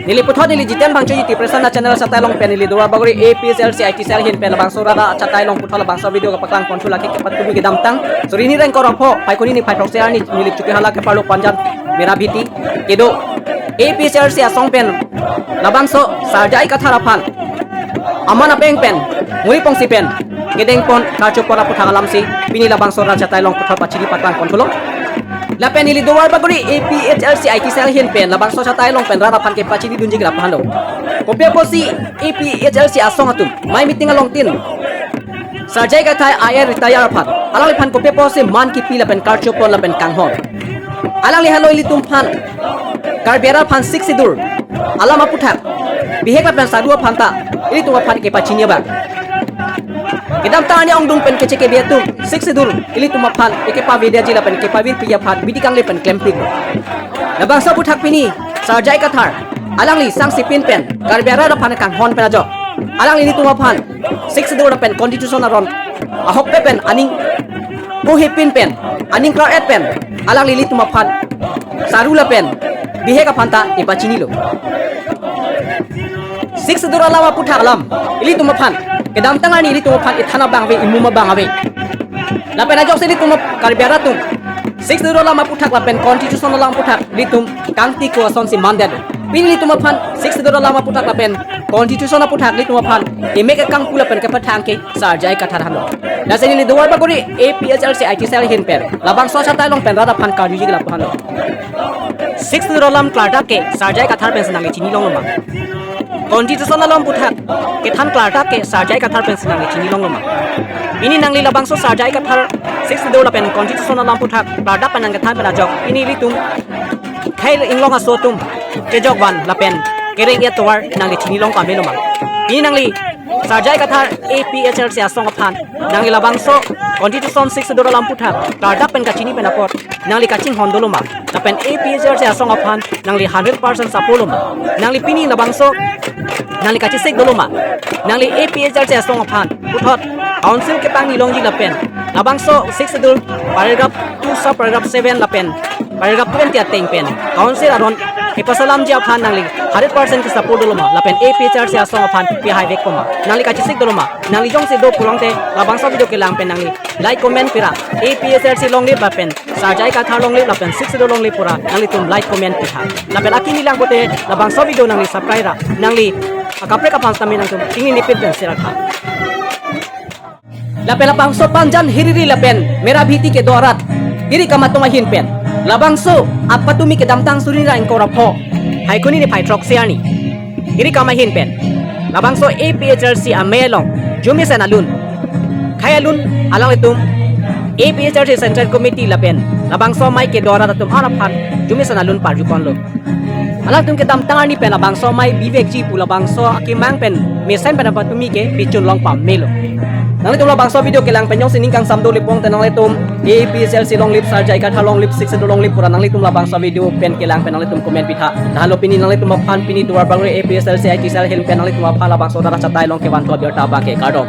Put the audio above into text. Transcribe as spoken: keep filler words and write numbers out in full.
Neli puthot neli Jiten Phangchoji Tiprasa na channel achatai along pen neli Duarbagori A P H L C I T cell ahin pen labangso rara achatai along puthot labangso video kapaklang ponthu lake kepatumi kedamtang suri hini ra ingkoi ra pho Phaikuni niphai throksi arni neli Chokihola keparlo Panjan Merabhiti kedo A P H L C asong pen labangso Sarjai Kathar aphan aman apeng pen muri pongsi pen kedeng pon karcho pon aputhak alamsi pini labangso rara achatai along puthot pachini paklang ponthulo. Lapen neli Duarbagori A P H L C I T cell ahin pen labangso achatai along pen rara aphan kepachini dunji ke lapu-an lo. Kopi apotsi A P H L C asong atum mei meeting along tin Sarjai Kathar I A S retire aphan alangliphan kopi apotsi man kipi lapen karcho pon lapen kanghon. Alangli halo ilitum aphan Karbi arat aphan Sixth Schedule alam aputhak bihek lapen saru aphan ta ilitum aphan kepachini abang. Kedamtang arni ongdung pen keche kebi atum Sixth Schedule ilitum aphan ekepavedetji lapen kepavirpi aphan bidi kangle pen klempik. Labangso aputhak pini Sarjai Kathar alangli sangsipin pen Karbi arat aphan kanghon pen ajok alangli ilitum aphan Sixth Schedule lapen constitution aron ahokpet pen aning kohipin pen aning klar-et pen alangli ilitum aphan saru lapen bihek aphan ta ipachinilo. Sixth Schedule alam aputhak alam ilitum aphan kedamtang arni ilitum aphan ithan abang ave, imum abang ave. Lapen ajoksi ilitum ap- Karbi arat atum Sixth Schedule alam aputhak lapen constitution alam aputhak ilitum kangti ko asonsi mandet. Pini ilitum aphan Sixth Schedule alam aputhak lapen constitution aputhak ilitum aphan imek kangpu lapen kepatha ke Sarjai Kathar henlo. Lasi neli Duarbagori A P H L C I T cell ahin pen labangso achatai along pen rara aphan karjuji ke lapu-an lo. Sixth Schedule alam klardak ke Sarjai Kathar pensi nangli chini longloma? Constitution alam aputhak kethan klardak ke Sarjai Kathar pensi nangli chini longloma? Pini nangli labangso Sarjai Kathar Sixth Schedule lapen constitution alam aputhak klardak pen nangkethan pen ajok pini ilitum khei inglong aso atum kejok van lapen kereng-et tovar nangli chini long pame loma? Pini nangli Sarjai Kathar A P H L C asong aphan nangli labangso constitution Sixth Schedule alam aputhak klardak pen kachini pen apot nangli kachinghon doloma? Lapen A P H L C asong aphan nangli hundred percent support loma? Nangli pini labangso nangli kachesik doloma? Nangli A P H L C asong aphan puthot council kepangni longji lapen labangso Sixth Schedule paragraph two sub paragraph seven lapen paragraph twenty ateng pen council aron kepasalamji aphan nangli hundred percent ke support doloma? Lapen A P H L C asong aphan pi haivek koma? Nangli kachesik doloma? Nangli jongsi do pulote labangso video kelang pen nangli like comment pira, A P H L C longlip lapen Sarjai Kathar longlip lapen Sixth Schedule longlip pura nanglitum like comment pitha. Lapen akimi lang pote labangso video nangli subscribe ra, nangli akaprek aphan sitame nangtum ingni nipit pen share tha. Lapen labangso Panjan hiriri lapen Merabhiti kedo arat iri kamatum ahin pen labangso apatumi kedamtang suri ra ingkoi ra pho Phaikuni niphai throksi arni iri kam ahin pen labangso A P H L C amei along jumisen alun khei alun alanglitum A P H L C Central Committee lapen labangso amei kedo arat atum an aphan jumisen alun parju ponlo. Alangtum kedamtang arni pen labangso amei bivekji pu labangso akemang pen mesen pen apatumi ke bichun long pamelo. Nanglitum labangso video kelang pen jongsi ning kangsam do lipong te nanglitum A P H L C longlip, Sarjai Kathar longlip, Sixth Schedule longlip pura nanglitum labangso video pen kelang pen nanglitum comment pitha. Lahenlo pini nanglitum aphan pini Duarbagori A P H L C I T cell ahin pen nanglitum aphan labangso rara achatai along kevan thot birta abang ke, kardom.